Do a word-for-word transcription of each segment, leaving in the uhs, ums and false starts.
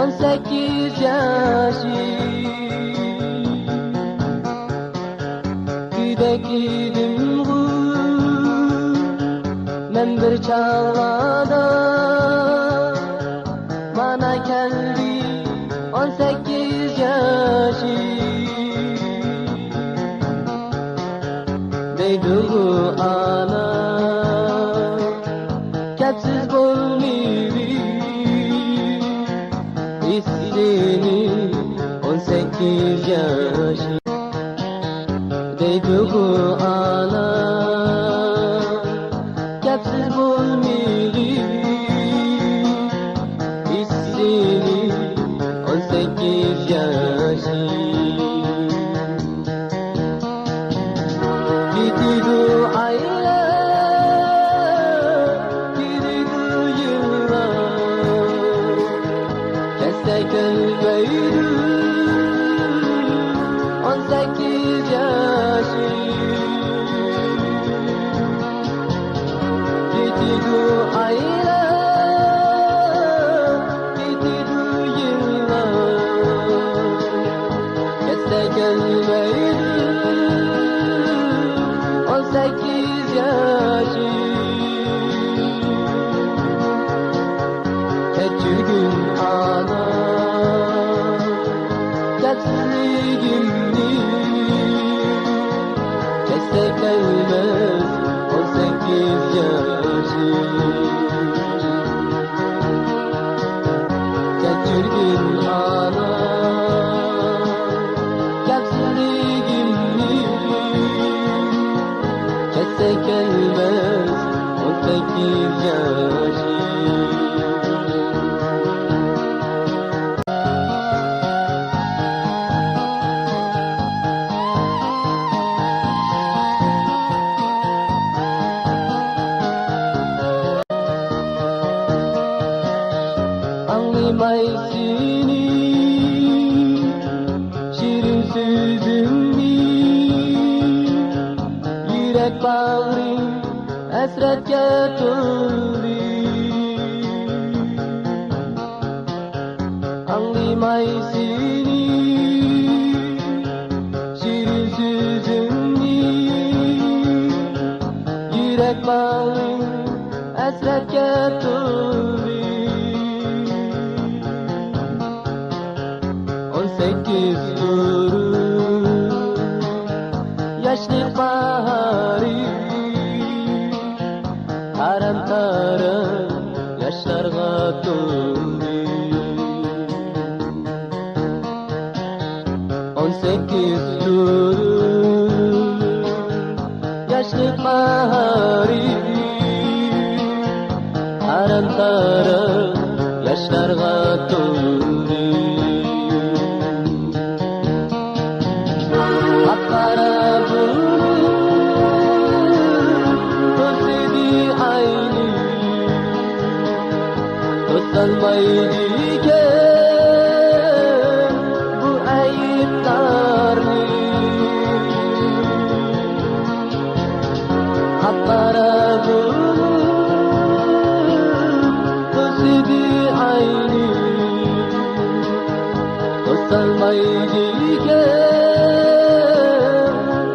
ئون سەككىز ياشى. گۆدەك ئىدىمغۇ مەن بىر چاغلاردا، مانا كەلدى ئون سەككىز ياشى. دەيدىغۇ ئانا، گەپسىز بولمىدى، ئېسىنى ئون سەككىز ياشى. دەيدىغۇ ئانا، گەپسىز بولمىدى، ئېسىنى ئون سەككىز ياشى. كېتىدۇ ئايلار، كېتىدۇ يىللار، كەتسە كەلمەيدۇ ئون سەككىز ياشى. كېتىدۇ ئايلار، كېتىدۇ يىللار، كەتسە كەلمەيدۇ ئون سەككىز ياشى. كەچۈرگىن ئانا، گەپسىزلىكىمنى، كەتسە كەلمەس ئون سەككىز ياشى. كەچۈرگىن ئانا، گەپسىزلىكىمنى، كەتسە كەلمەس ئون سەككىز ياشى. ئاڭلىماي سېنى، شېرىن سۆزۈڭنى، يۈرەك باغرىم ھەسرەتكە تولدى. ئاڭلىماي سېنى، شېرىن سۆزۈڭنى، يۈرەك باغرىم ھەسرەتكە تولدى. ئون سەككىز تۇرۇپ ياشلىق باھارى، ھارام-تارام ياشلارغا تولدى. ئون سەككىز تۇرۇپ ياشلىق باھارى، ھارام-تارام ياشلارغا تولدى. قاپقارا بۇلۇت توسىدى ئاينى، توسالمايدىكەن بۇ ئەيىبلەرنى. قاپقارا بۇلۇت توسىدى ئاينى، توسالمايدىكەن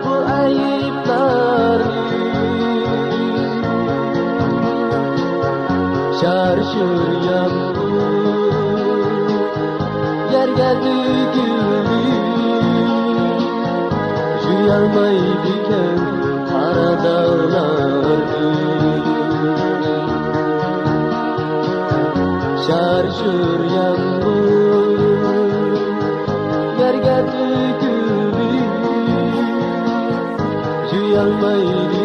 بۇ ئەيىبلەرنى. شارشۇر يامغۇر يەرگە تۆكۈلۈپ، يۇيالمايدىكەن قارا داغلارنى. شارشۇر يامغۇر يەرگە تۆكۈلۈپ، يۇيالمايدىكەن